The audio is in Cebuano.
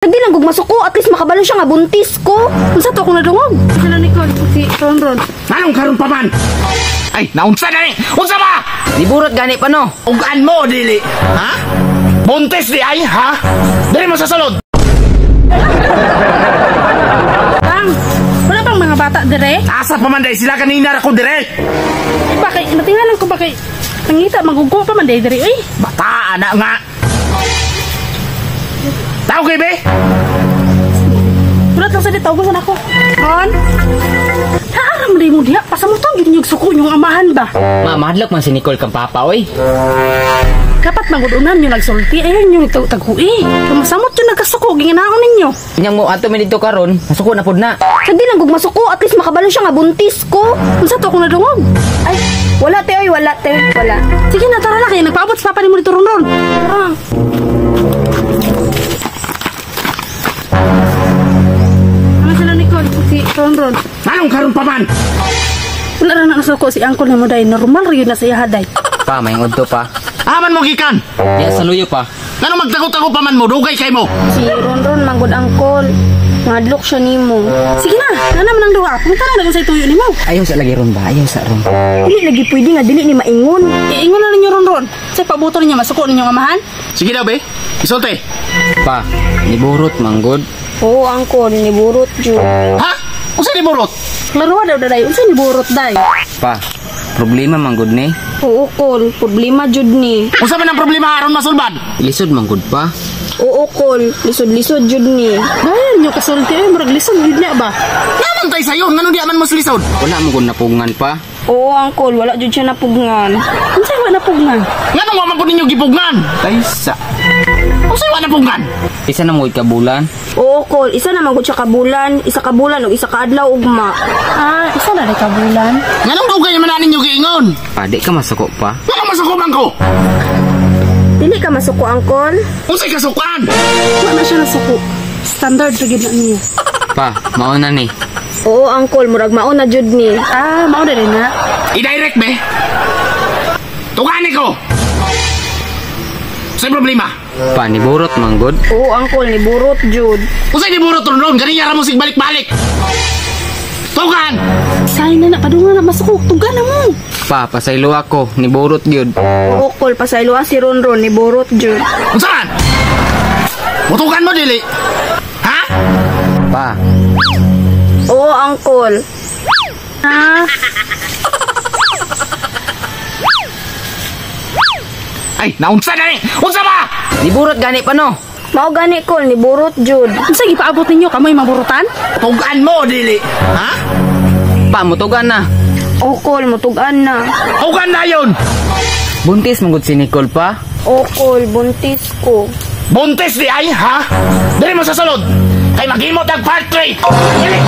Di lang gug masuko, at least makabalo siya nga buntis ko. Unsa to akong nadungog? Sila Nicole, si Ronron. Anong karon pa man? Ay, naunsa na ni? Unsa ba? Niburot gani pa no. Ugaan mo dili. Ha? Buntis di ay, ha? Dili mo sa sulod. Bang, wala pang mga bata dire? Asa pa man day sila kanina ra ko dire. Eh, bakit? Natingalan ko ba kay nangita magugo pa man day dire eh. Bata ana nga. Tao kay be? Wala lang sa dito, gusto na ako. Ron? Naaram day mo diha, pasamutan yun yung suko yung amahan ba? Ma, mahadlok man si Nicole kang papa oy. Dapat magudunan yung nagsulti, ayun yung taghui. Kung masamot yung nagkasuko, ginganaon ninyo. Inyang mo ato mi dito karon, masuko na pud na. Sa di lang gug masuko, at least makabalo siya nga buntis ko. Unsa to akong nadungog? Ay, wala te oy, wala te, wala. Sige na, tara na kayo. Nagpaabot sa papa ni mo dito, Ronron. Tara. Ano sila Nicole? Si Ronron. Anong karon pa man? Wala ra na nasuko si Uncle nimo day. Normal ra yun na sa iya day. Pa, may udto pa. Aman mo gikan. Diya sa luyo pa. Ngano magtago-tago pa man mo dugay kay mo? Si Ronron manggod angkol. Ngadlok siya nimo. Sige na, na naman ang duha. Punta na lang sa tuyo nimo. Ayaw sa lagi ron ba? Ayaw sa ron. Dili lagi pwede nga dili ni maingon. Iingon na ninyo, Ronron. Sa pabuto ninyo, masuko ninyo ang amahan. Sige daw be. Isulti. Pa, niburot manggod. Oo, angkol, niburot jud. Ha? Unsa ni burot? Klaruha daw daday. Unsa ni burot day? Pa, problema manggod ni. Oo, kol, problema jud ni. Unsa man ang problema aron masulbad? Lisod manggod pa. Oo, kol, lisod-lisod jud ni. Gaya ninyo kasulti ay murag lisod jud niya ba? Naman tay sayo, ngano di man mo lisod? Wala manggod napugngan pa. Oo, angkol, wala jud siya napugngan. Unsa wa napugnan? Ngano wa man pud ninyo gipugnan? Taysa. Unsa wa napugnan? Isa na mo ka bulan. Oo, kol, isa na man gud siya ka bulan, isa ka bulan ug isa ka adlaw ugma. Ah, isa na rin ka bulan. Nganong dugay man na ninyo giingon? Pa, di ka masuko pa. Nganong masuko man ko? Dili ka masuko, angkol. Unsay kasukan? Wa na siya nasuko. Standard ra gyud na niya. Pa, mao na ni. Oo, angkol, murag mao na jud ni. Ah, mao na rin na. I-direct be. Tugani ko. Unsay problema? Pa, niburot manggod. Oo, angkol, niburot jud. Unsay niburot ron ganiya ra mo sig balik-balik. Tugan! Say na na padungan na masuko. Tugan na mo. Pa, pasaylo ako, niburot gyud. Oo, kol, pasayloa si Ronron, niburot jud. Unsa man? Mutugan mo dili? Ha? Pa, Oo, angkol. Ah, Ay, naunsa na ni? Unsa ba? niburot gani pa no. Mao gani kol, niburot jud. Unsa gipaabot ninyo kamoy maburutan? Tugan mo dili? Ha? Pa, mutugan na. Oo, kol, mutug-an na. Tugan na yon. Buntis manggod si Nicole pa. Oo, kol, buntis ko. Buntis di ay, ha? Dili mo sa sulod. Kay maghimot ang part 3. Dili.